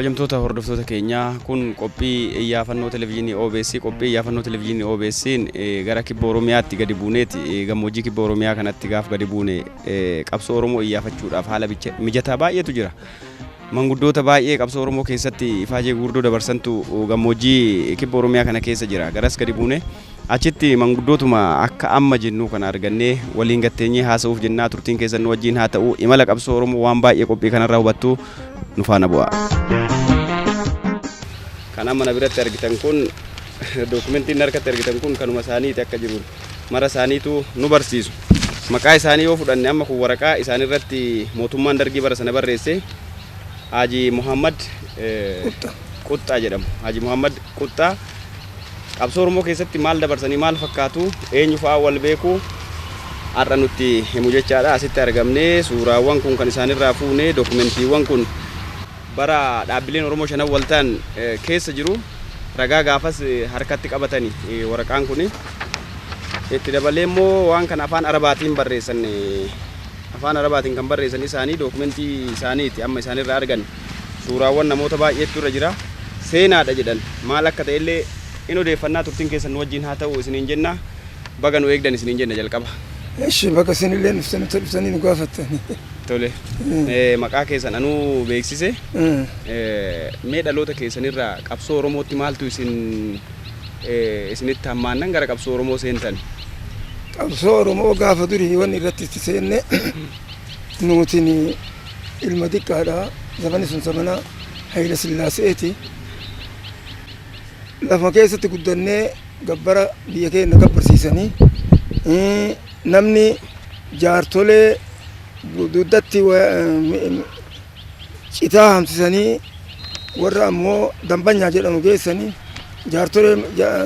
Kabajamtoota hordoftoota keenyaa, kun qophii iyyaafannoo televezyiinii OBS. Qophii iyyaafannoo televezyiinii OBS'n gara kibba Oromiyaatti gadi buuneeti. Gammoojjii kibba Oromiyaa kanatti gaaf gadi buune qabsoo Oromoo iyyaafachuudhaaf haala mijataa baay'eetu jira. Manguddoota baay'ee qabsoo Oromoo keessatti ifaajee gurguddoo dabarsantu gammoojjii kibba Oromiyaa kana keessa jira. Garas gadi buune achitti manguddootuma akka amma jennu kana argannee waliin gatteenyee haasa'uuf jennaa. Turtiin keessan nu wajjin haa ta'u. Imala qabsoo Oromoo waan baay'ee qophii kanarraa hubattu, nu faana bu'a. Kan amma na biratti argitan kun, dookumentiin harkatti argitan kun kanuma isaaniiti. Akka jiru mara isaaniitu nu barsiisu. Maqaa isaanii yoo fudhanne, amma kun waraqaa isaanirratti mootummaan Dargii bara sana barreesse, Haji Muhammad Quxxaa jedhamu. Haji Muhammad Quxxaa qabsoo Oromoo keessatti maal dabarsanii, maal fakkaatu, eenyu fa'aa wal beeku, har'a nutti himu jechaadha. Asitti argamnee suuraawwan kun kan isaanirraa fuune, dookumentiiwwan kun bara dhaabbileen Oromoo shanan wal ta'an keessa jiru, ragaa gaafas harkatti qabatani waraqaan kuni. Itti dabalee immoo waan kana afaan Arabaatiin barreessan, afaan Arabaatiin kan barreessan isaanii, dookumentii isaaniiti amma isaanirraa argan. Suuraawwan namoota baay'eetu irra jira. Seenaadha jedhan, maal akka ta'e illee in odeeffannaa. Turtiin keessan nu wajjin haa ta'u isiniin jenna. Baga nu eegdan isiniin jenna jalqaba. Eshi, bakka isinillee dhuftanii dhuftanii nu gaafattani. Tole. Maqaa keessan anuu beeksise. Mee dhaloota keessanirraa qabsoo Oromootti maaltu isinitti hammaannan gara qabsoo Oromoo seentan? Qabsoo Oromoo gaafa durii wanni irratti itti seenne, nuutin ilma xiqqaadha. Zamani sun zamana Hayila Sillaaseeti. Lafa keessatti guddannee gabbara biyya keenya gabbarsiisanii, namni jaartolee dugdatti citaa hamsisanii, warra ammoo dambanyaa jedhamu geessanii,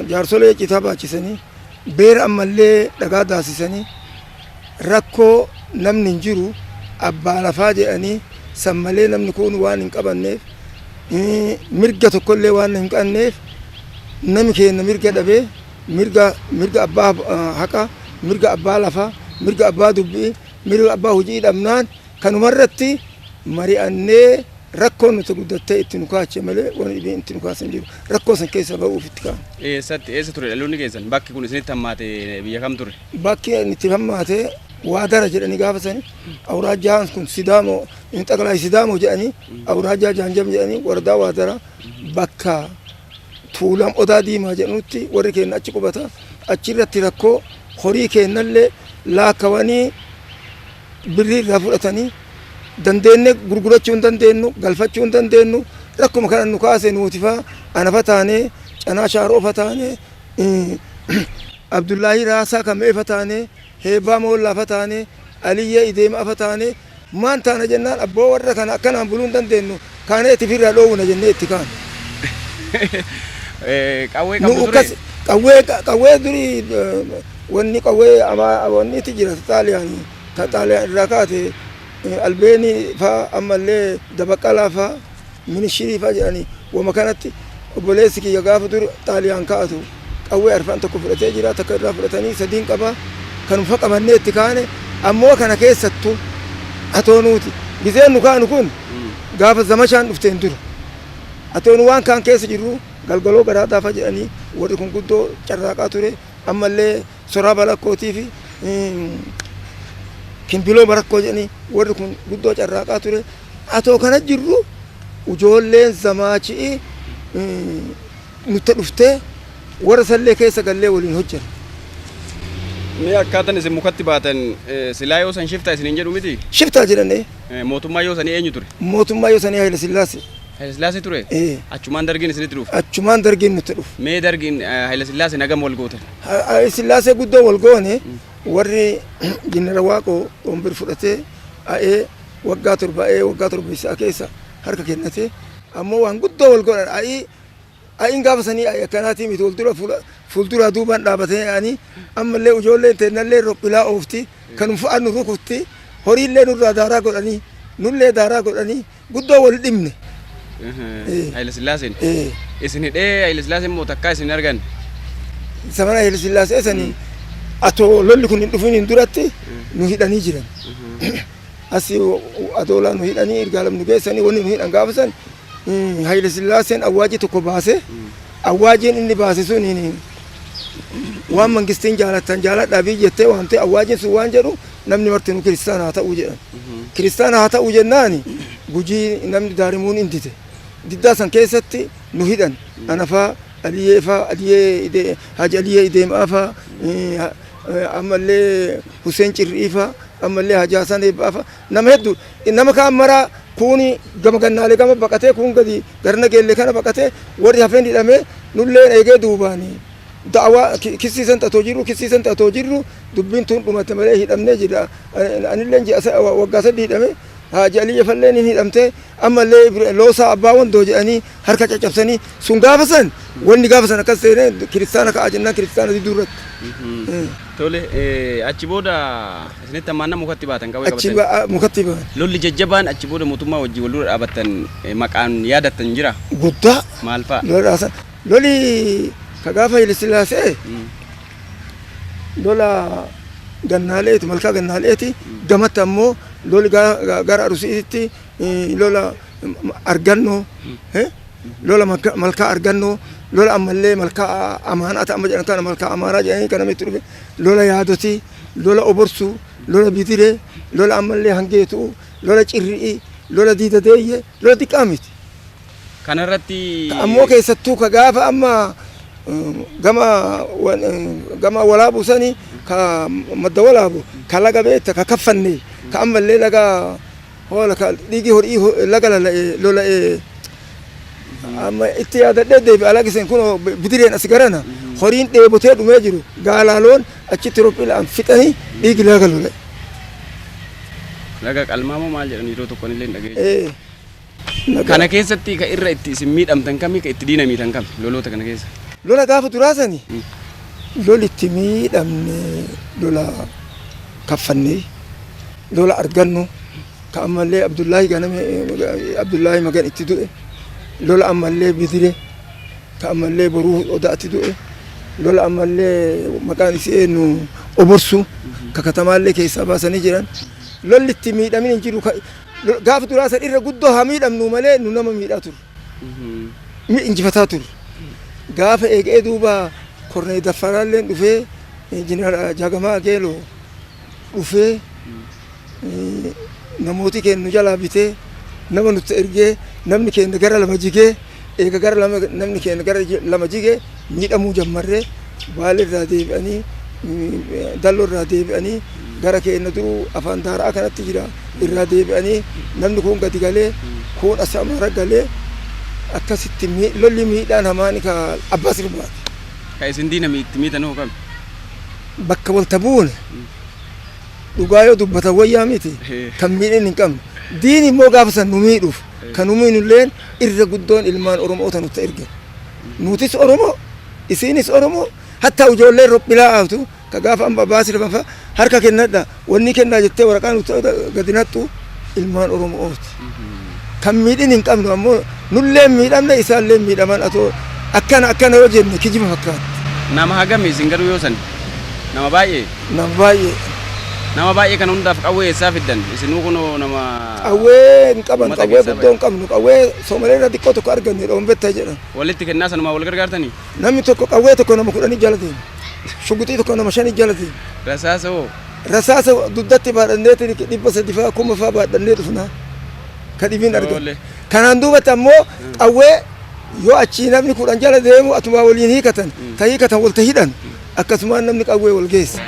jaarsolee citaa baachisanii, beera ammallee dhagaa daasisanii, rakkoo namni hin jiru, abbaa lafaa jedhanii san malee namni kun waan hin qabanneef, mirga tokkollee waan hin qabneef, nami keenya mirga dhabee, mirga abbaa haqa, mirga abbaa lafaa, mirga abbaa dubbii, mirga abbaa hojii dhabnaan, kanumarratti mari'annee rakkoon nuti guddattee itti nu kaache malee waan dhibiin itti nu kaasan jiru, rakkoo san keessa ba'uuf itti kaane. Eessatti, eessa ture dhaloonni keessan? Bakki kun isinitti hammaate biyya kam ture? Bakki inni itti hammaate Waadara jedhanii gaafa sani, awuraajjaan kun Sidaamoo, inni xaqalaa Sidaamoo jedhanii, awuraajjaa Jaanjam jedhanii, waradaa Waadara, bakka Tuulam Odaa Diimaa jedhanutti warri keenya achi qubata. Achirratti rakkoo horii keenyallee laakkawanii birrii irraa fudhatanii, dandeenye gurgurachuu hin dandeenyu, galfachuu hin dandeenyu. Rakkuma kana nu kaase. Nuti faa anafa taanee, Canaa Shaaroo fa taanee, Abdullaahii Raasaa Kamee fa taanee, Heebbaa Moollaa fa taanee, Aliyyee Ideemaa fa taanee, maan taana jennaan, abboo warra kana akkanaan buluu hin dandeenyu, kaanee itti firraa dhoowwuna jennee itti kaane. Qawwee qabdu ture? Qawwee durii wanni qawwee wanni itti jira, Xaaliyaanii, ta Xaaliyaan irraa kaate, albeenii faa, ammallee dabaqqalaa faa, minishirii faa jedhanii. Wama kanatti obboleessi kiyya gaafa dur Xaaliyaan kaa'atu qawwee arfan tokko fudhatee jira. Takka irraa fudhatanii sadiin qaba. Kanuma qabannee itti kaane. Ammoo kana keessattuu atoo nuti gizeen nu kaanu kun gaafa zamashaan dhufteen dura, atoo nu waan kaan keessa jirru, Galgaloo Garaa Daafa jedhanii warri kun guddoo carraaqaa ture. Ammallee Soraa Balakkootii fi Kimbiloo Barakkoo jedhanii warri kun guddoo carraaqaa ture. Atoo kana jirru ijoolleen zamaachi'i nutti dhuftee warra sallee keessa gallee waliin hojjanne. Mee akkaataan isin mukatti baatan, silaa yoo san shiftaa isiniin jedhu miti? Shiftaa jedhanii. Mootummaa yoo sanii eenyu ture? Mootummaa yoo sanii Hayila Sillaasee. Hayila Sillaasee ture? Ee. Achumaan Dargiin isinitti dhufe? Achumaan Dargiin nutti dhufe. Mee Dargiin Hayila Sillaasee nagam wal gootan? Hayila Sillaasee guddoo wal goone. Warri Jeneraal Waaqoo ombir fudhatee a'ee waggaa 7 a'ee waggaa 7 isaa keessa harka kennate. Ammoo waan guddoo wal godhan. A'ii a'iin gaafa sanii a'ii akkanaatii miti, wal dura fuulduraa duubaan dhaabatanii a'anii, ammallee ijoolleen teennallee rophilaa oofti, kanuma fa'aa nu rukutti, horiillee nurraa daaraa godhanii, nullee daaraa godhanii, guddoo wal dhibne. Hayila Sillaaseen? Isin hidhee Hayila Sillaaseen moo takkaa isin argan? Zamana Hayila Sillaasee sanii atoo lolli kun hin dhufiniin duratti nu hidhanii jiran. Asii Adoolaa nu hidhanii, Irgaalam nu geessanii. Wanni nu hidhan gaafa san Haayile Sillaaseen awwaajii tokko baase. Awwaajiin inni baase suniin waan mangistiin jaalattan jaaladhaa biyyi jettee waamtee, awwaajiin sun waan jedhu namni martinuu kiristaana haa ta'uu jedhan. Kiristaana haa ta'uu jennaani Gujii namni daarimuun hin dide. Diddaa san keessatti nu hidhan. Anafaa, Aliyyee faa, Aliyyee Haji Aliyyee Ideemaa faa, ammallee Hussein Cirrii faa, ammallee Haji Hasan Eebbaa faa, nama hedduu. Nama kaan maraa kuuni gama Gannaalee gama baqatee, kuun gadi gara Nageellee kana baqatee, warri hafeen hidhamee, nulleen eegee duubaani. Da'awaa kissiisan ta'atoo jirru dubbiin tun dhumate malee hidhamnee jira. Anilleen ji'a waggaa 3 hidhame. Haji Aliyya falleen hin hidhamte. Ammallee Loosaa Abbaa Wandoo jedhanii harka caccabsanii sun gaafa san wanni gaafa san akkas seenee kiristaana ka'aa jennaan kiristaana diduu irratti. Tole, achi booda isinitti ammaan mukatti baatan qawwee Achi qabattan. Mukatti ba'an. Lolli jajjabaan achi booda mootummaa wajjin wal dura dhaabattan maqaan yaadattan jira? Guddaa. Maal fa'a? Lola san loli ka gaafa Haile Sillaasee lola Gannaaleeti, malkaa Gannaaleeti. Gamatti ammoo loli gara Arusiitti lola Argannoo, lola malkaa Argannoo, lola ammallee malkaa Amaanaa ta'ama jedhan kana, malkaa Amaaraa jedhanii kan namitti dhufe, lola Yaadotii, lola Oborsuu, lola Bidiree, lola ammallee Hangeetuu, lola Cirri'ii, lola Diidadeeyye, lola xiqqaa miti. Kanarratti. Ammoo keessattuu ka gaafa amma gama Walaabu sani, ka Madda Walaabu, ka laga beekta, ka Kaffanne, ka ammallee laga hoola, ka dhiigi horii laga lala'e lola'e. Amma itti yaadadhee deebi'a. Lagi sen kun Bidireen as garana horiin dheebotee dhumee jiru, gaalaa loon achitti rophilaan fixanii dhiigi laga lola'e. Laga Qalmaa moo maal jedhan, yeroo tokko illee hin dhageesse. Kana keessatti ka irra itti isin miidhamtan kami, ka itti diina miitan kami loloota kana keessa? Lola gaafa duraasani loli itti miidhamne lola Kaffannee, lola Argannu, ka ammallee Abdullaahi ganame, Abdullaahi Magan itti du'e, lola ammallee Bidire, ka ammallee Boruu Odaatti du'e, lola ammallee maqaan isii eenyu, Oborsu, ka katamaallee keessaa baasanii jiran. Lolli itti miidhamin hin jiru. Gaafa duraasan irra guddoo haa miidhamnu malee nu nama miidhaa turre. Mi injifataa turre. Gaafa eegee duuba Kornee Daffaraalleen dhufee, Jeneraal Jaagamaa Ageeloo dhufee, namooti keenya nu jalaa bitee, nama nutti ergee, namni keenya gara lama jigee. Eega gara lama namni keenya gara lama jigee miidhamuu jammarree, Baale irraa deebi'anii, Dalloo irraa deebi'anii, gara keenya duruu afaan Daaraa kanatti jira irraa deebi'anii, namni kun gadi galee, kun as Amaara galee, akkasitti lolli miidhaan hamaani ka abbaa sirbaati. Ka isin diina itti miitan hoo kami? Bakka walta buune dhugaa yoo dubbatan wayyaa miti, kan miidhin hin qabne. Diini immoo gaafa san nu miidhuuf kan nu miinulleen irra guddoon ilmaan Oromoota nutti ergan. Nutis Oromoo, isiinis Oromoo, hatta ijoolleen rophilaa aatu ka gaafa amma abbaa sirban fa harka kennadha wanni kennaa jettee waraqaa nutti gadi nattu ilmaan Oromooti. Kan miidhin hin qabnu, ammoo nullee miidhamne, isaallee miidhaman. Atoo akkana akkana yoo jenne kijiba fakkaatti. Nama hagami isin garuu yoo san? Nama baay'ee? Nama baay'ee. Nama baay'ee kana hundaaf qawwee eessaa fiddan? Isinuu kunoo nama. Qawwee hin qaban. Uummata Qawwee keessaa guddoo hin qabnu. Qawwee Soomalee irraa xiqqoo tokko arganne, dhoombetta jedhan. Walitti kennaa sanumaa wal gargaartanii? Namni tokko qawwee tokko nama 10 jala deema. Shuguxii tokko nama shanii jala deema. Rasaasa hoo? Rasaasa dugdatti baadhanneeti 300 faa, 1000 faa baadhannee dhufna. Ka dhibiin argan. Tole. Kanaan duubatti ammoo qawwee yoo achii namni 10 jala deemu atumaa waliin hiikatan, ta hiikatan walta hidhan, akkasumaan namni qawwee wal geessa.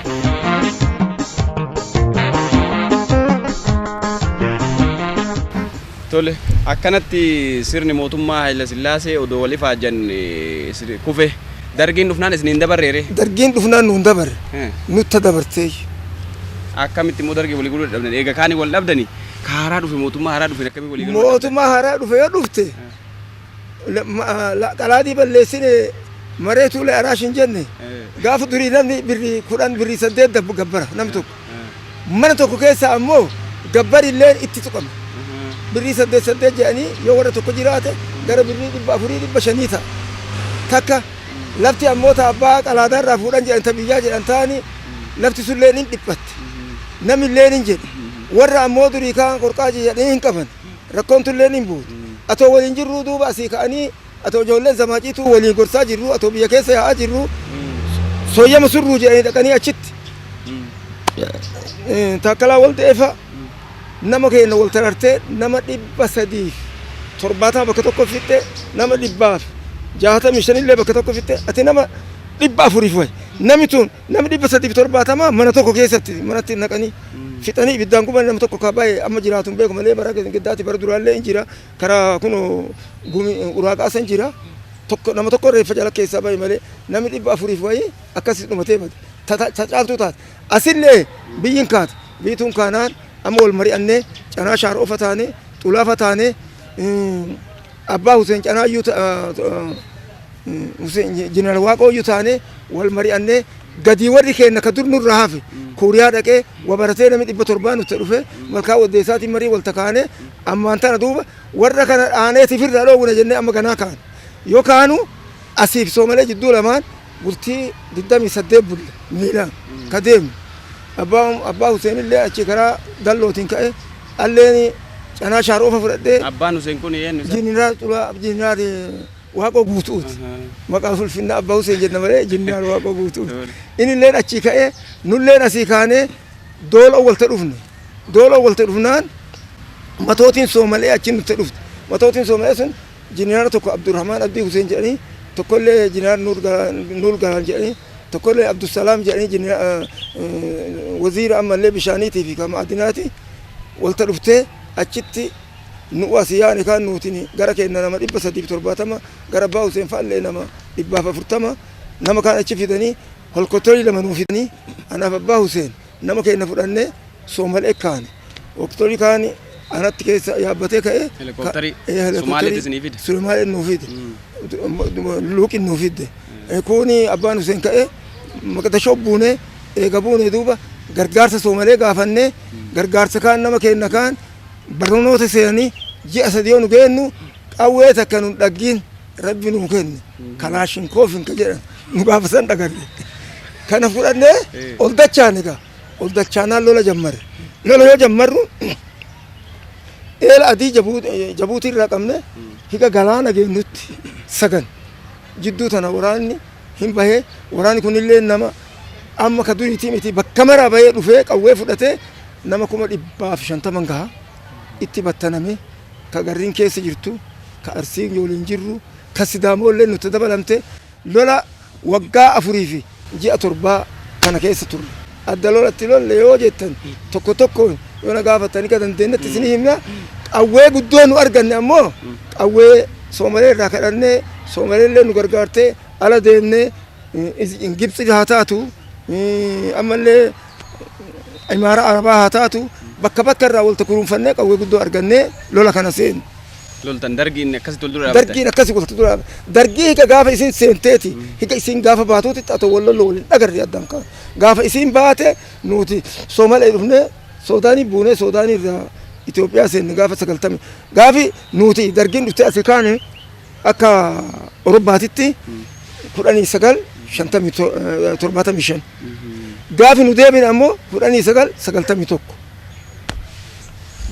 Tole, akkanatti sirni mootummaa Haayila Sillaasee odoo wal ifaajan kufe. Dargiin dhufnaan isin hin dabarreere? Dargiin dhufnaan nuun dabarre. Nutta dabartee. Akkamitti immoo dargii walii galuu dadhabdan? Eega kaanii wal dhabdani, ka haaraa dhufe, mootummaa haaraa dhufe akkamii walii galuu dadhabdan? Mootummaa haaraa dhufe yoo dhufte qalaadii balleessine mareetuu le araash hin jenne. Gaafa durii namni birrii 10, birrii 8 gabbara namni tokko. Mana tokko keessa ammoo gabbari illee itti tuqama. Birrii 8 8 jedhanii yoo warra tokko jiraate gara birrii 400, 500 ta'a. Takka lafti ammoo ta abbaa qalaadaa irraa fuudhan jedhan, ta biyyaa jedhan ta'anii lafti sunillee hin dhiphatte. Namni illee hin jedhe. Warra ammoo durii kaan qorqaa jedhanii hin qaban. Rakkoon tullee hin buutu. Atoo waliin jirruu duuba asii ka'anii, atoo ijoolleen zamaaciituu waliin gorsaa jirru, atoo biyya keessa yaa'aa jirru, sooyyama surruu jedhanii dhaqanii achitti Taakkalaa Waldeefa nama keenya wal tarartee nama 370 bakka tokko fixxe, nama 165llee bakka tokko fixxe, ati nama 400f wayi. Namni tun namni 370 mana tokko keessatti manatti naqanii fixanii ibiddaan guban. Nama tokko ka bahe amma jiraatu hin beeku malee, bara giddaati bara duraallee hin jira, karaa kun gumi uraaqaa san jira. Tokko, nama tokko reeffa jala keessaa bahe malee namni 400f wayi akkasis dhumatee bade. Ta caaltuu taate asillee biyyin kaate. Biyyi kaanaan amma wal mari'annee Canaa Shaaroofa taane, Xulaafa taane, Abbaa Huseen Canaayyuu, Huseen Jeneraal Waaqooyyuu taane wal mari'annee, gadii warri keenya ka dur nurra hafe Kuuriyaa dhaqee wabaratee namni 700 nutti dhufe, Malkaa Waddeessaatiin marii wal takaane. Ammaan tana duuba warra kana dhaaneetiif irraa dhoowwina jennee amma ganaa kaane. Yoo kaanu asiif Soomalee jidduu lamaan bultii 28 bulle miilaan ka deemnu. Abbaa Huseen illee achi karaa Dallootiin ka'e, alleen Canaa Shaaroofa fudhadhee. Abbaan Huseen kun eenyu isa? Jeneraal Xulaa, Jeneraal Waaqoo Guutuuti. Maqaa fulfinnaa Abbaa Huseen jenna malee Jeneraal Waaqoo Guutuuti. Inni illeen achii ka'ee, nulleen asii kaanee Doola walta dhufne. Doola walta dhufnaan matootiin Soomalee achi nutti dhufte. Matootiin Soomalee sun jeneraala tokko Abdurrahmaan Abdii Huseen jedhanii, tokkollee jeneraal Nuur Galaan jedhanii, tokkollee Abdusalaam jedhanii, waziira ammallee bishaaniitii fi kan ma'adinaati walta dhuftee achitti. Nu asii yaane kaan nuutin gara keenya nama 370, gara Abbaa Huseen fa'allee nama 140, nama kaan achi fidanii holkottorii lama nuu fidanii, anaaf Abbaa Huseen nama keenya fudhannee Soomalee kaane. Holkottorii kaan anatti keessa yaabbatee ka'ee. Helikoophtarii Somaaleetti isinii fide. Somaalee nuu fide. Luuqin nuu fidde. Kuni Abbaan Huseen ka'ee Maqdashoo buunee, eega buunee duuba gargaarsa Soomalee gaafannee, gargaarsa kaan nama keenya kaan barnoota seenanii ji'a 3 yoo nu geennu qawwee takka nun dhaggiin Rabbi nuu kenne, kalaashinkoofin ka jedhan nu gaafa san dhagarre. Kana fudhannee ol dachaan, egaa ol dachaanaan lola jammare. Lola yoo jammarru eela adii Jabuutii irraa qabne higa galaana geennutti sagan jidduu tana waraanni hin bahee. Waraanni kunillee nama amma ka duriitii miti, bakka maraa bahee dhufee qawwee fudhatee nama 150,000 gaha itti battaname, ka Garriin keessa jirtu, ka Arsiin waliin jirru, ka Sidaamollee nutti dabalamte. Lola waggaa 4 fi ji'a 7 kana keessa turre. Adda lolatti lolle yoo jettan, tokko tokkoon yoo na gaafattanii ka dandeenyetti isinii himna. Qawwee guddoo nu arganne ammoo qawwee Soomalee irraa kadhannee, Soomaleellee nu gargaartee ala deemnee, Gibxi haa taatu, ammallee Imaara Arabaa haa taatu, bakka bakka irraa walta kuruunfannee qawwee guddoo argannee lola kana seenne. Loltan Dargiin akkasitti wal dura dhaabbattan. Dargiin akkasi walta dura. Dargii higa gaafa isin seenteeti higa isin gaafa baatuuti atoo wal lollo waliin dhagarre addaan kaan. Gaafa isin baate nuti Soomalee dhufnee Soodaanii buunee, Soodaanii irraa Itoophiyaa seenne gaafa 90. Gaafi nuti Dargiin dhuftee asii kaane akka Awurooppaatitti 1975. Gaafi nu deebine ammoo 1991.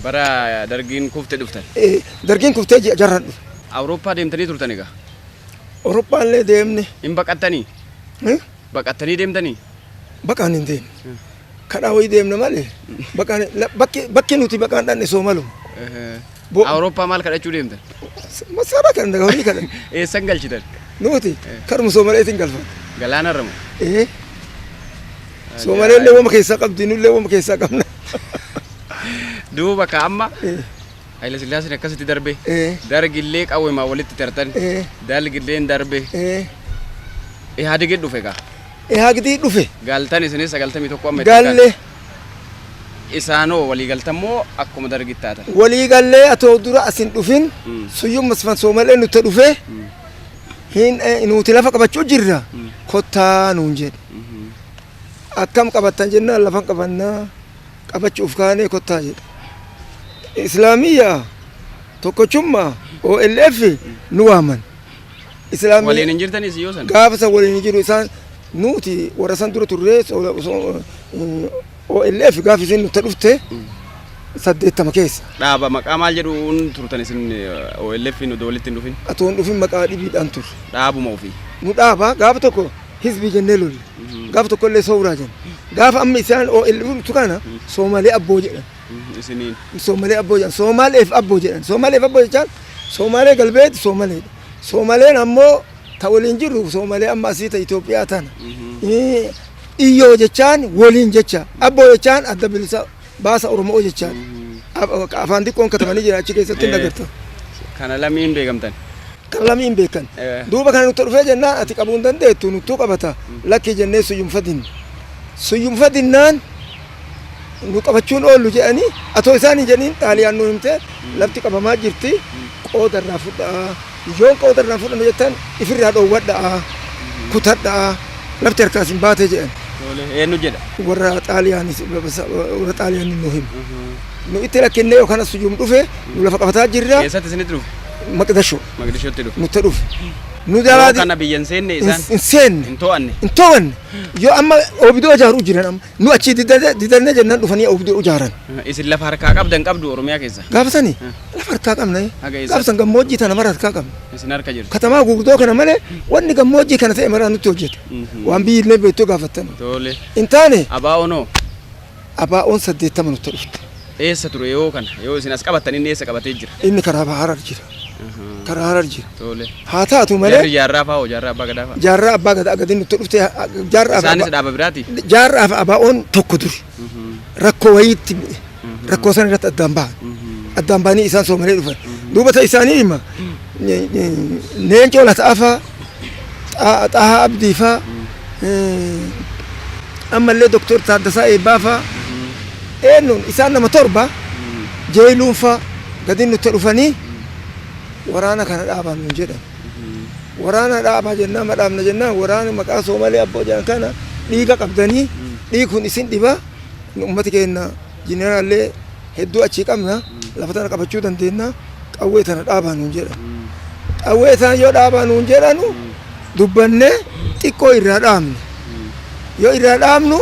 Bara Dargiin kufte dhuftan. Dargiin kuftee ji'a jarran dhufe. Awurooppaa deemtanii turtan egaa. Awurooppaallee deemne. Hin baqattanii? Baqattanii deemtanii? Baqaan hin deemne. Kadhaa wayii deemna malee baqaan bakki nuti baqaan dhanne Soomaluma. Awurooppaa maal kadhachuu deemtan? Masaraa kan horii kadhan. Eessan galchitan? Nuti karuma Soomaleetiin galfan. Galaanarra moo? Ee. Soomaleellee wama keessaa qabdi, nullee wama keessaa qabna. Duuba ka amma Haayila Sillaaseen akkasitti darbe. Dargillee qawweemaa walitti tartan. Dargilleen darbe. Ihaadegee dhufe gaa. Ihaadegii dhufe. Galtan isinis 91 amma itti Galle. Isaanoo walii galtan moo akkuma Dargitti taatan? Walii gallee atoo dura asin dhufin Suyyum Masfan Soomalee nutti dhufe, hin nuti lafa qabachuu jirra kottaa nuun jedhe. Akkam qabattan jennaan, lafa qabannaa qabachuuf kaanee kottaa jedhe. Islaamiyyaa tokkochummaa OLF nu waaman. Islaamiyyaa Waliin hin jirtanis yoo san? Gaafa san waliin hin jiru. Isaan nuti warra san dura turree OLF gaafa isin nutti dhufte 80 keessa. Dhaaba maqaa maal jedhuun turtan isin OLF odoo walitti hin dhufin? Atoo hin dhufin maqaa dhibiidhaan turre. Dhaabuma ofii. Nu dhaaba gaafa tokko hizbii jennee lolle. Gaafa tokko illee sooraa jenne. Gaafa amma isaan OLF kana Soomalee abboo jedhan. Isiniin. Soomalee abboo jedhan. Soomaaleef abboo jedhan. Soomaaleef abboo jechaan Soomalee galbeeti Soomaleedha. Soomaleen ammoo ta waliin jirru Soomalee amma asii ta Itoophiyaa tana. Iyyoo jechaan waliin jecha. Abboo jechaan adda bilisa baasa Oromoo jechaan. Afaan xiqqoon katabanii jira achi keessatti hin agarta. Kana lamiin beekamtan. Kana lamiin beekan. Duuba kana nutti dhufee jennaan ati qabuu hin dandeettu nuttuu qabata. Lakkii jennee suyyumfadinne. Suyyumfadinnaan nu qabachuun oollu jedhanii atoo isaan hin jedhiin Xaaliyaan nu himte lafti qabamaa jirti qooda irraa fudhaa. Yoon qooda irraa fudhannu jettan ifirraa dhoowwadhaa kutadhaa lafti harkaa isin baate jedhan. Eenyu jedha? Warra Xaaliyaanis warra Xaaliyaan nu himu. Nu itti rakkinnee yookaan as suyyum dhufe nu lafa qabataa jirra. Eessatti isinitti dhufe? Maqdashoo. Maqdishootti dhufe. Nutti dhufe. Nu Yeroo jalaa kana biyya hin seenne isaan? Hin seenne. Hin to'anne. Hin to'anne. Yoo amma oobidoo ijaaruu jiran amma nu achii didannee jennaan dhufanii oobidoo ijaaran. Isin lafa harkaa qabdan qabdu Oromiyaa keessa? Gaafa sani lafa harkaa qabna. Haga eessaatti? Gaafa san gammoojjii tana mara harkaa qabna. Isin harka jirtu. Katamaa gurguddoo kana malee wanni gammoojjii kana ta'e maraa nutti hojjeta. Waan biyyi illee beektuu gaafattan. Tole. Hin taane. ABO'n hoo? ABO'n 80 nutti dhufte. Eessa ture yoo kana? Yoo isin as qabattan inni eessa qabatee jira? Inni karaa Harar jira. Karaa Harar jira. Tole. Haa taatu malee. Jarri jaarraa fa'aa hoo? Jaarraa abbaa gadaa fa'aa? Jaarraa abbaa gadaa gadi nutti dhufte. Jaarraa Isaanis dhaaba biraati? Jaarraa fi ABO'n tokko duri. Rakkoo wayiitti bu'e. Rakkoo sana irratti addaan bahan. Addaan bahanii isaan Soomalee dhufan. Duuba ta'e isaanii hima. Leencoo Lataa fa'aa, Xahaa Abdii fa'aa, ammallee Doktor Taaddasaa Eebbaa fa'aa. Eenyuun isaan nama 7 Jeeyiluun fa'aa gadi nutti dhufanii waraana kana dhaabaa nuun jedhan. Waraana dhaabaa jennaan ma dhaabna jennaan waraana maqaa Soomalee abboo jedhan kana dhiiga qabdanii dhiigi kun isin dhiba ummati keenya jeneraallee hedduu achii qabna lafa tana qabachuu dandeenya qawwee tana dhaabaa nuun jedhan. Qawwee tana yoo dhaabaa nuun jedhanu dubbannee xiqqoo irraa dhaabne. Yoo irraa dhaabnu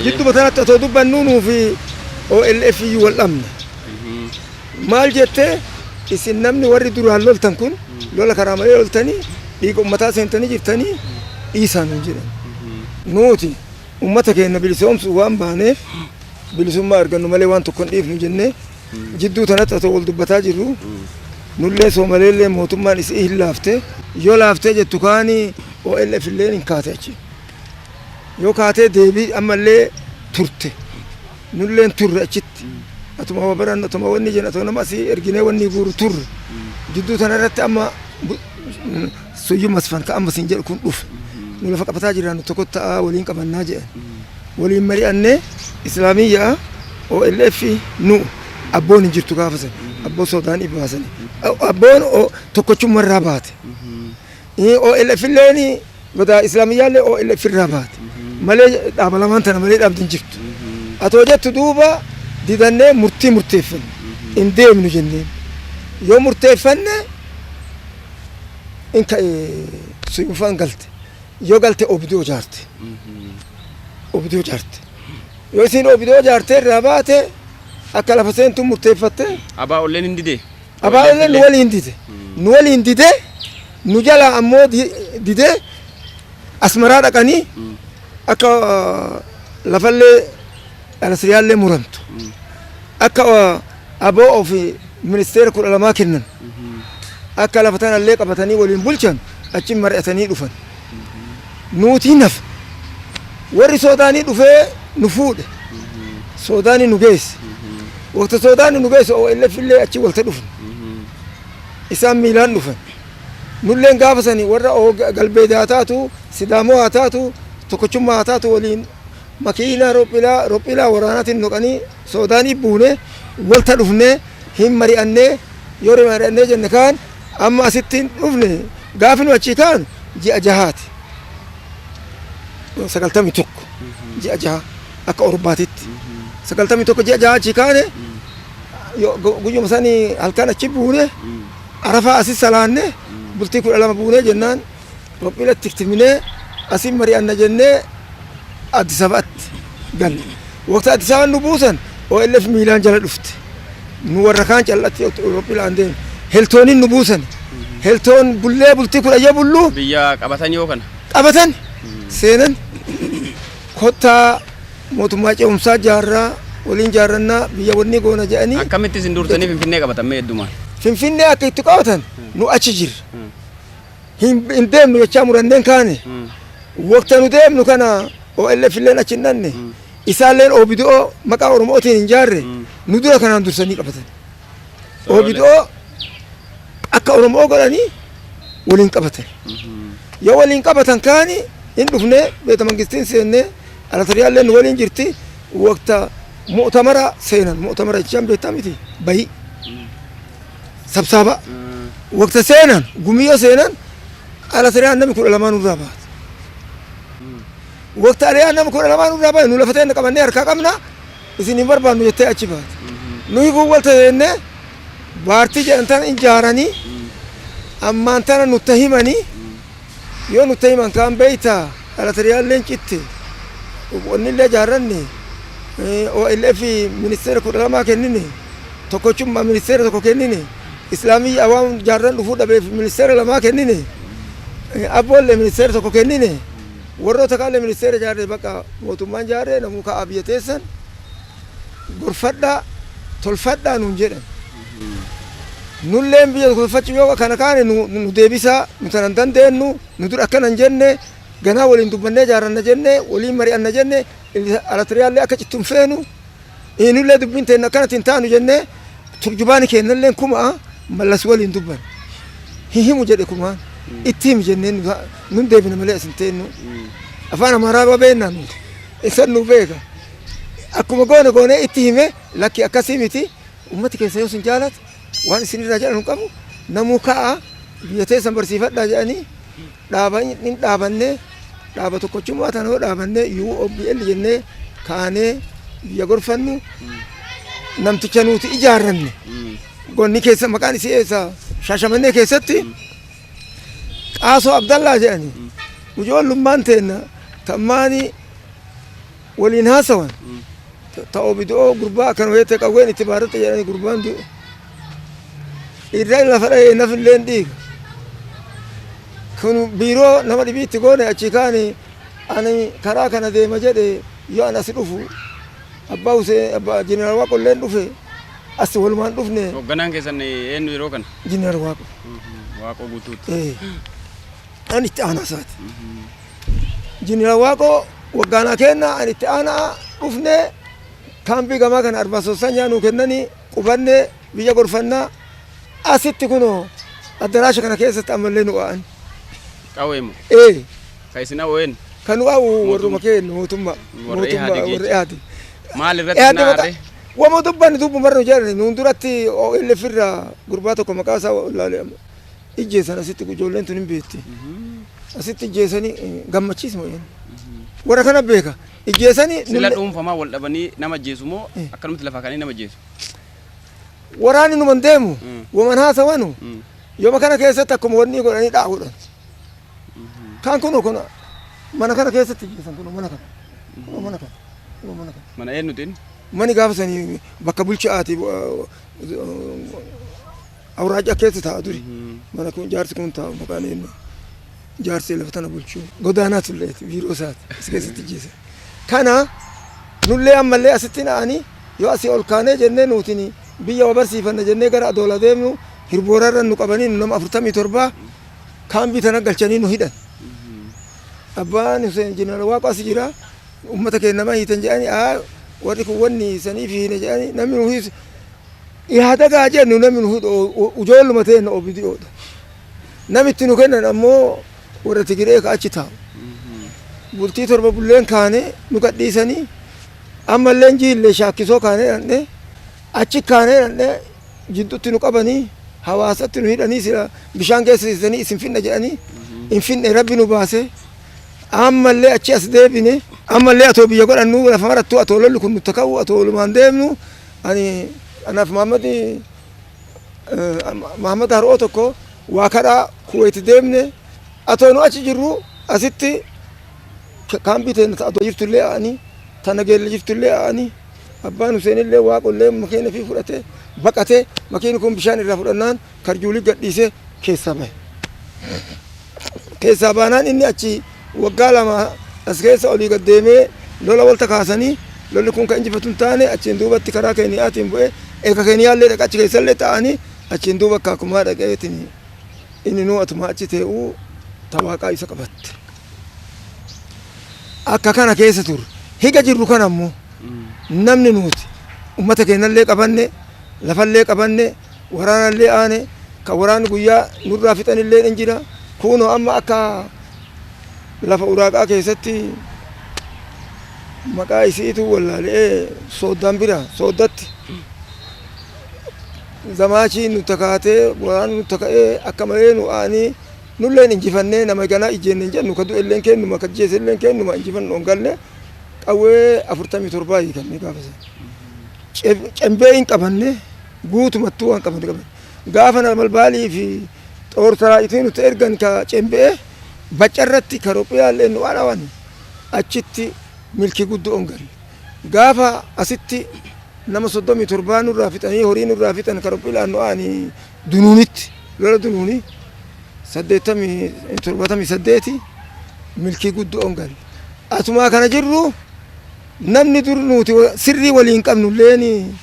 jidduma tanatti otoo dubbannuu nuufi OLF iyyuu wal dhabne. Maal jettee isin namni warri duraan loltan kun lola karaa malee loltanii dhiiga ummataa seentanii jirtanii dhiisaa nuun jedhan. Nuti ummata keenya bilisoomsuu waan baaneef bilisummaa argannu malee waan tokko hin dhiifnu jennee jidduu tanatti otoo wal dubbataa jirru nullee Soomaleellee mootummaan isii hin laafte. Yoo laaftee jettu kaani OLF illeen hin kaate achi. Yoo kaatee deebii ammallee turte. Nulleen turre achitti. Atuma wa barannu atuma wanni jennu atuma nama asii erginee wanni guuru turre. Jidduu tana irratti amma Suyyum Masfan ka amma siin jedhu kun dhufe. Nu lafa qabataa jirra nu tokko ta'aa waliin qabannaa jedhan. Waliin mari'annee Islaamiyyaa OLF nu abboon hin jirtu gaafa san. Abboo Soodaan baasani. Abboon tokkochumma irraa baate. OLF illeen badaa Islaamiyyaa illee OLF irraa baate. Malee dhaaba lamaan tana malee dhaabdi hin jirtu. Atoo jettu duuba didannee murtii murteeffanne. Hin deemnu jenneen. Yoo murteeffanne in ka'e Suyumfaan galte. Yoo galte obdoo jaarte. Obdoo jaarte. Yoo isiin obdoo jaartee irraa baate akka lafa seentu murteeffatte. ABOlleen hin didee? ABOlleen nu waliin dide. Nu waliin dide nu jalaa ammoo didee Asmaraa dhaqanii akka lafallee Alasriyaallee muramtu. Akka ABO fi ministeera 12 kennan. Akka lafa tanallee qabatanii waliin bulchan achi mari'atanii dhufan. Nuutii nafa. Warri Soodaanii dhufee nu fuudhe. Soodaanii nu geesse. Waqta Soodaanii nu geesse OLF illee achi walta dhufne. Isaan miilaan dhufan. Nulleen gaafa sani warra Galbeeda haa taatu, Sidaamoo haa taatu, Tokkochummaa haa taatu waliin makiinaa rophilaa waraanaatiin noqanii Soodaanii buune walta dhufne hin mari'annee yoo mari'annee jenne kaan amma asitti hin dhufne gaafi nu achii kaan ji'a jahaati. 91 ji'a jaha akka Orbaatitti. 91 ji'a jaha achii kaane guyyuma sanii halkan achi buune Arafaa asi salaanne bultii 12 buunee jennaan rophila tiktiminee asin mari'anna jennee Addis Ababatti galle. Waqti Addis Ababa nu buusan OLF miilaan jala dhufte. Nu warra kaan callatti Awurooppilaan deeme. Heltooniin nu buusan. Heltoon bullee bultii 10 yoo bullu. Biyya qabatan yoo kana. Qabatan seenan, kottaa mootummaa ce'umsaa jaarraa waliin jaarrannaa biyya wanni goona jedhanii. Akkamitti isin dursanii Finfinnee qabatan mee heddumaan? Finfinnee akka itti qabatan nu achi jirra. Hin deemnu jechaa muranneen kaane. Waqta nu deemnu kana OLF illeen achi hin dhanne. Isaalleen OBDO maqaa Oromootiin hin jaarre, nu dura kanaan dursanii qabatan. OBDO akka Oromoo godhanii waliin qabatan. Yoo waliin qabatan kaani hin dhufne, beeta mangistiin seenne, alatariyaallee nu waliin jirti. Waqta mu'tamara seenan, mu'tamara jechaan beektaa miti, bayi sabsaaba. Waqta seenan, gumiyyoo seenan, alatariyaan nami 12 nurraa baate. Waqta aliyaan nama 12 nurraa baate, nu lafa ta'e qabannee harkaa qabna, isin hin barbaannu jettee achi baate. Nuyi kun walta seenne baartii jedhan tana ijaaranii ammaan tana nutta himanii. Yoo nutta himan kaan beeytaa alatariyaalleen citte, wannillee ijaarranne, OLF ministeera 12 kennine, tokkochummaa ministeera tokko kennine, islaamiyyaa waan jaarran dhufuu dhabeef ministeera lamaa kennine, abboollee ministeera tokko kennine, warroota kaallee ministeera jaarree, bakka mootummaan jaarree, namuu ka'aa biyya teessan gorfadhaa tolfadhaa nuun jedhan. Nulleen biyya tolfachuu yoo kana kaane nu deebisaa, nu tanan dandeenyu, nu dur akkana hin jenne, ganaa waliin dubbannee jaaranna jenne, waliin mari'anna jenne, alatiriyaallee akka cittu hin feenu, nullee dubbiin teenna akkanatti hin taanu jenne. Turjubaani kennalleen kumaa Mallas waliin dubban hin himu jedhe. Kumaan itti himi jenneen, nun deebina malee as hin teennu, afaan Amaaraa beennaa nuti, isan nu beeka. Akkuma goone goonee itti hime, lakki akkasii miti, ummati keessa yoo isin jaalatu waan isin irraa jedhan hin qabu, namuu ka'a biyya teessan barsiifadhaa jedhanii dhaaban. Hin dhaabannee dhaaba tokkochummaa tana yoo dhaabannee UOBL jennee kaanee biyya gorfannu, namticha nuti ijaarranne gonni keessa maqaan isii eessa, Shaashamannee keessatti Qaasoo Abdallaa jedhani, ijoollummaan teenna tammaani waliin haasawan ta'oo bidoo gurbaa akkana wayeette qawween itti baaratte jedhani, gurbaan du'e irra lafa dha'ee nafilleen dhiiga. Kun biiroo nama dhibiitti goone. Achi kaani ani karaa kana deema jedhe. Yoo an asi dhufu abbaa Huseen, abbaa Jeneraal Waaqolleen dhufe, as walumaan dhufne. Hoogganaan keessan eenyu yeroo kana? Jeneraal Waaqo. Waaqoo Guutuuti. An itti aanaa isaati. Jeneraal Waaqoo waggaanaa kenna, an itti aanaa. Dhufne kaambii gamaa kana arbaa sossanyaa nuu kennanii qubannee biyya gorfannaa. Asitti kunoo addaraasha kana keessatti ammallee nu a'an. Qawwee moo? Ee. Ka isin awween? Kan nu a'u warruma keenya mootummaa. Warra mootummaa Ihaadig. Warra Ihaadig. Maal irratti Ihaadig isin maqaa aarre? Wama dubbanni dubbumarra nu jedhan. Nuun duratti OLF irraa gurbaa tokko maqaa isaa ilaale ijjeessan asitti, ijoolleen tun hin beekti. Asitti ijjeessanii gammachiisuma jedhan. Warra kana beeka. Ijjeessanii. Sila dhuunfamaa wal dhabanii nama ajjeesu moo akkanumatti lafaa ka'anii nama ajjeesu? Waraanni numan deemu waman haasawanu yooma kana keessatti akkuma wanni godhanii dhaabuudhaan. Kan kun mana kana keessatti ijjeessan, kun mana kana. Kun mana kana. Kun mana kana. Mana eenyutiin? Mani gaafa sanii bakka bulchaati, awraajaa keessa taa'a duri. Mana kun jaarsi kun taa'u maqaan eenyu? Jaarsi lafa tana bulchuu godaanaa tulleeti, biiroo isaati as keessatti ijjeessan. Kana nullee ammallee asitti na'anii yoo asii ol kaanee jennee nuutin biyya wa barsiifanna jennee gara Adoola deemnu, hirboorarra nu qabanii, nu nama 47 kaambii tana galchanii nu hidhan. Abbaan Hussein Jeneraal Waaqoo as jira. Uummata keenya nama hiitan jedhanii, aa warri kun wanni saniif hiine jedhanii, namni nu hiisu yaada jennu, namni nu hidhu ijoolluma ta'e OBDOdha. Namitti nu kennan ammoo warra Tigiree ka achi taa'u. Bultii 7 bulleen kaane nu gadhiisanii, ammallee jiillee Shaakkisoo kaanee dhandhee, achi kaanee dhandhee, jidduutti nu qabanii hawaasatti nu hidhanii, sila bishaan keessa siisanii isin finna jedhanii, hin finne, Rabbi nu baase. Ammallee achi as deebine, ammallee atoo biyya godhannu lafa marattuu atoo lolli kun nutti ka'u, atoo walumaan deemnu, ani anaaf Mahammad Har'oo tokko waa kadhaa Kuwait deemne. Atoo nu achi jirru asitti kaambii teenya atoo jirtullee ani Ta Nageelle jirtullee a'anii abbaan Huseenillee Waaqollee makiina fi fudhatee baqatee, makiinni kun bishaan irraa fudhannaan karjuulii gadhiisee keessaa bahe. Keessaa baanaan inni achi waggaa 2 as keessa olii gad deemee lola walta kaasanii, lolli kun kan injifatu hin taane. Achiin duubatti karaa Keeniyaatiin bu'ee, eega Keeniyaallee dhaqa, achi keessallee ta'anii, achiin duuba Kaakumaa dhaqeetiin inni nuu atuma achi tee'uu tawaaqaa isa qabatte. Akka kana keessa turre. Higa jirru kana ammoo namni nuti ummata keenyallee qabanne, lafallee qabanne, waraanallee aane, kan waraanni guyyaa nurraa fixanillee hin jira. Kunoo amma akka lafa uraaqaa keessatti maqaa isiitu wallaalee, sooddaan bira sooddatti zamaachiin nu takaatee, waraanni nu taka'ee, akka malee nu aanii, nulleen injifannee, nama ganaa ijjeenne hin jennu, ka du'elleen kennuma, ka jeeselleen kennuma. Injifannu hin galle, qawwee 47 hiikanne gaafa sana. Cembee hin qabanne, guutumattuu waan qabanne qabanne. Gaafa namalbaalii fi xoor saraa'itii nuti ergan ka cembee baccarratti ka Ropiyaallee nu alawan, achitti milkii guddoo hin galle. Gaafa asitti nama 37 nurraa fixanii, horii nurraa fixan, ka Ropilaan nu aanii dunuunitti, lola dunuunii 78 milkii guddoo hin galle. Asumaa kana jirru namni dur nuti sirrii waliin qabnu illeen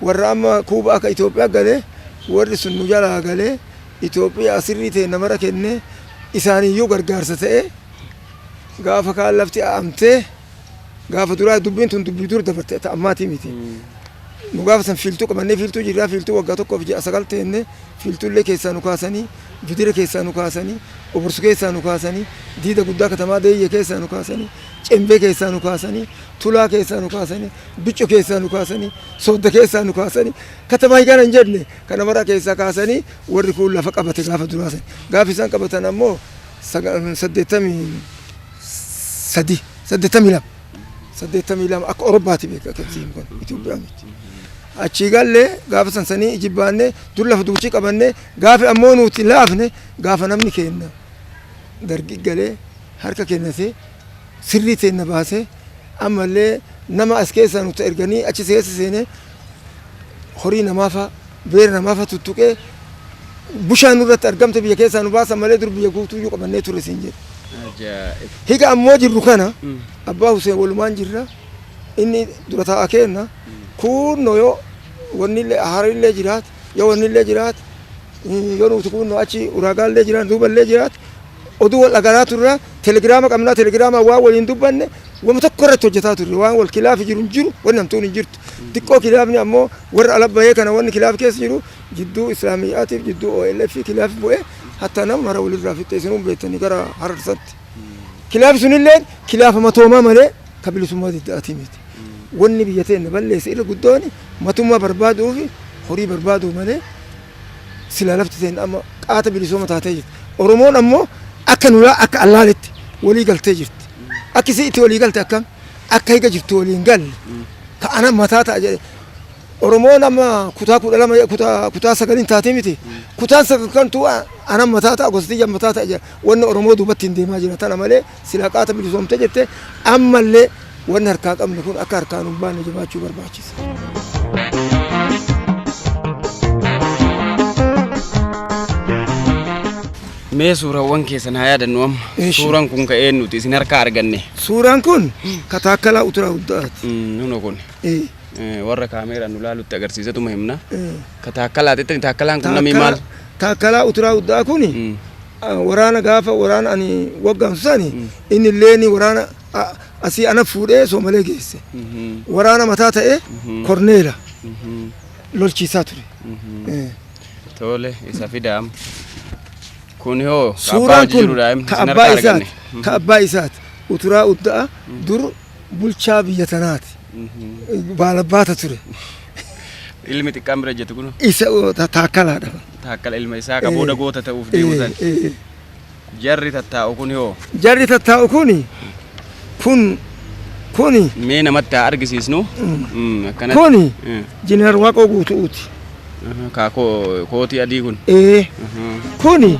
warra amma Kuuba akka Itoophiyaa galee, warri sun nu jalaa galee Itoophiyaa sirrii ta'e namara kenne, isaaniyyuu gargaarsa ta'e. Gaafa kaan lafti a'amtee, gaafa duraa, dubbiin tun dubbii dur dabarte, ta ammaatii miti. Nu gaafa san fiiltuu qabannee fiiltuu jirraa, fiiltuu waggaa 1 fi ji'a 9 teenne. Fiiltuullee keessaa nu kaasanii, bidira keessaa nu kaasanii, oborsu keessaa nu kaasanii, diida guddaa katamaa deeyye keessaa nu kaasanii, cembee keessaa nu kaasanii, tulaa keessaa nu kaasanii, bicco keessaa nu kaasanii, soodda keessaa nu kaasanii, katamaa kana hin jenne kana mara keessaa kaasanii, warri kun lafa qabate gaafa duraa san. Gaafa isaan qabatan ammoo 83, 82, 82 akka Orobaati beeka keessiin kun Itoophiyaa miti. Achii gallee gaafa san sanii ijibbaannee dur lafa duuchii qabannee, gaafa ammoo nuti laafne, gaafa namni keenya dargi galee harka kennatee sirrii teenna baasee, ammallee nama as keessaa nuti erganii achi keessa seenee horii namaafa beera namaafa tuttuqee bushaan nurratti argamte, biyya keessaa nu baasan malee dur biyya guutuuyyuu qabannee ture siin jedhe. Ajaa'ib. Higa ammoo jirru kana abbaa Huseen walumaan jirra, inni dura taa'a kenna. Kunno yoo wanni illee harillee jiraat, yoo wanni illee jiraat, yoo nuti kunno achi uraagaallee jiraat, duuballee jiraat, oduu wal dhagaraa turra. Telegiraama qabnaa, telegiraama waan waliin dubbanne wama tokko irratti hojjetaa turre. Waan wal kilaafi jiru hin jiru, wanni hamtuun hin jirtu. Xiqqoo kilaafni ammoo warra ala bahee kana, wanni kilaaf keessa jiru jidduu islaamiyyaatiif jidduu OLF kilaafi bu'ee, hatta nama mara walirraa fixxe, isinuu beektanii gara hararsatti. Kilaafi sunillee kilaafa matoomaa malee ka bilisummaa didda'atii miti. Wanni biyya teenya balleesse irra guddoon matummaa barbaaduu fi horii barbaaduu malee silaa lafti teenya amma qaata bilisooma taatee jirti. Oromoon ammoo akka nulaa akka allaaletti walii galtee jirti. Akki isii itti walii galte akkam akka higa jirtu waliin galle ka ana mataa ta'a jedhe. Oromoon amma kutaa 12, kutaa 9n taatee miti. Kutaan 9 kantu ana mataa ta'a, gosti mataa ta'a jedha. Wanni Oromoo duubatti hin deemaa jira tana malee silaa qaata bilisoomte jette. Ammallee wanni harkaa qabnu kun akka harkaan hin baanne jabaachuu barbaachisa. Mee suurawwan keessan haa yaadannu amma. Eeshi. Suuraan kun ka'ee nuti isin harkaa arganne. Suuraan kun ka Taakkalaa Uturaa Guddaati. Nuno kun Eh, warra kaameeraan nu laalutti agarsiisatuma himna. Eh. Ka Taakkalaa jettani, Taakkalaan kun namni maal? Taakkalaa Uturaa Guddaa kun waraana gaafa waraana ani waggaamsu sani, inni illeen waraana asii ana fuudhee Soomalee geesse. Waraana mataa ta'e korneela lolchiisaa ture. Tole, isa fidaa amma. Kun hoo ka abbaa Suuraan hojii kun jiru daa'imni ka isin abbaa harkaa isaati. arganne. Ka abbaa isaati. Uturaa Udda'a dur bulchaa biyya tanaati. Baalabbaata ture. Ilmi xiqqaan bira jettu kun Isa Taakkalaadha. Taakkala ilma isaa ka booda goota ta'uuf deemu san. Jarri tattaa'u kun hoo? Jarri tattaa'u kuni Mee namatti haa argisiisnu. Akkanatti. Kuni Jeneraal Waaqoo Guutuuti. Ka kootii adii kun. Kuni